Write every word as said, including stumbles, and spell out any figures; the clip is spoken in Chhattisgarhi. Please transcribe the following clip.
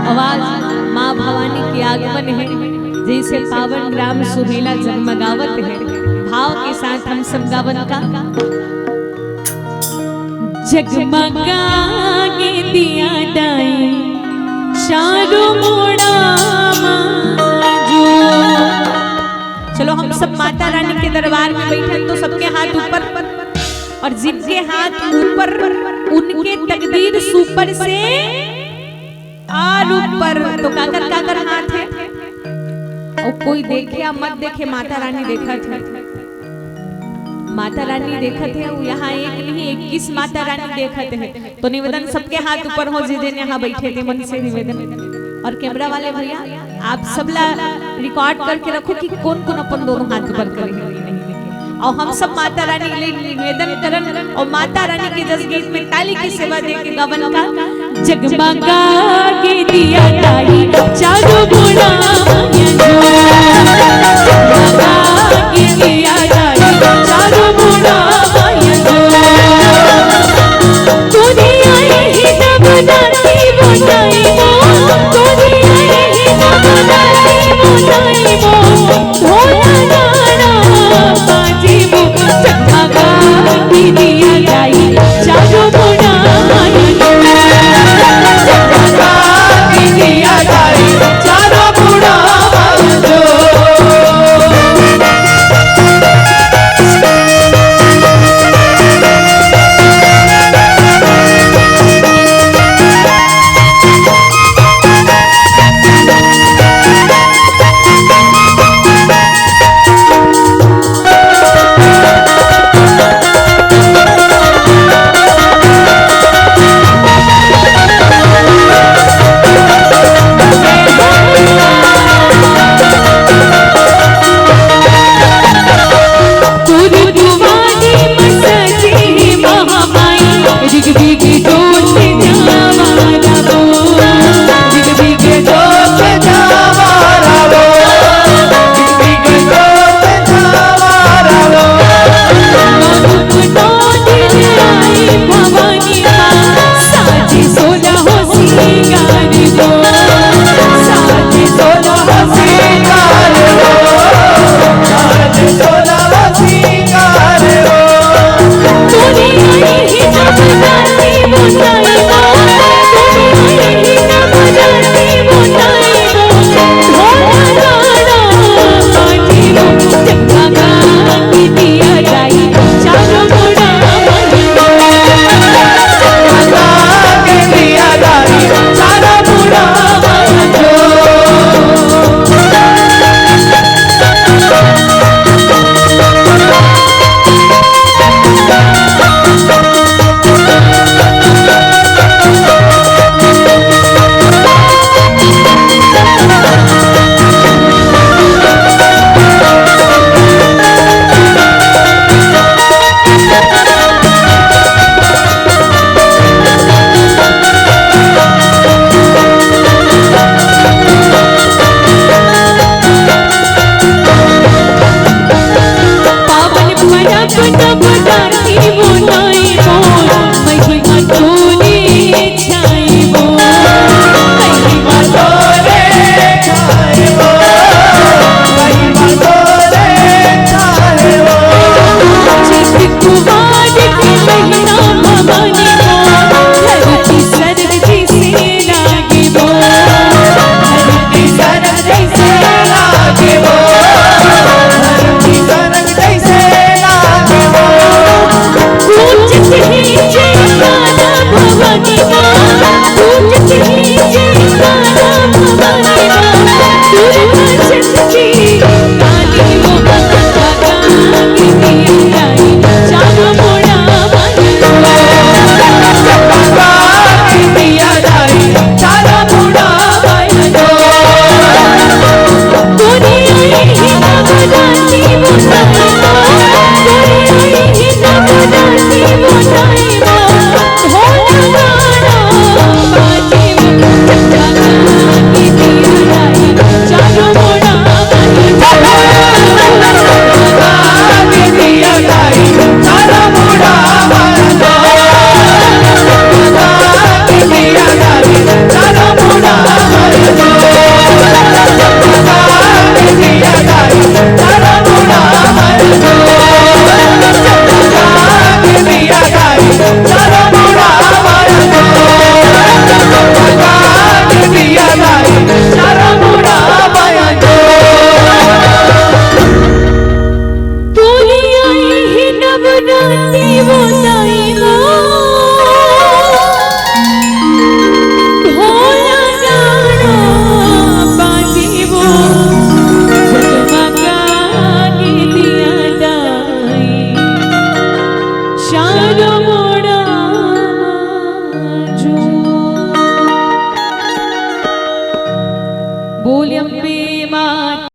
आवाज माँ भवानी के आगमन हे, जइसे पावन राम सुहेला जगमगावत हे। भाव के साथ हम सब गावन का। जगमगा के दिया डाई चारों मुड़ा मा जो। चलो, हम सब माता रानी के दरबार में बैठन तो सबके हाथ ऊपर, और जिनके हाथ ऊपर उनके तकदीर सुपर से आर ऊपर। तो काकर काकर हाथ हे? अउ कोई देखे या मत देखे, माता रानी देखत हे। माता रानी देखत हे, अउ यहाँ एक नहीं, इक्कीस माता रानी देखत हे। तो निवेदन, सबके हाथ ऊपर हो, जे जेन यहाँ बैठे हे, मन से निवेदन। और कैमरा वाले भैया, आप सबला रिकॉर्ड करके रखो कि कोन कोन अपन दोनों हाथ ऊपर करे हे कि नहीं। अउ हम सब माता रानी ले निवेदन करन अउ माता रानी के जस गीत में ताली के सेवा दे के गावन का। जगमगा के दिया डाई चारों मुड़ा मा जो। जगमगा के दिया डाई चारों मुड़ा मा जो। दुनिया ही जब दाती बनाई मो, दुनिया ही जब दाती बनाई मो, ढोल नगाड़ा बाजी मो, जगमगा के दिया डाई चारों मुड़ा मा जो। जगमगा के दिया डाई चारों मुड़ा मा जो। बोलिए।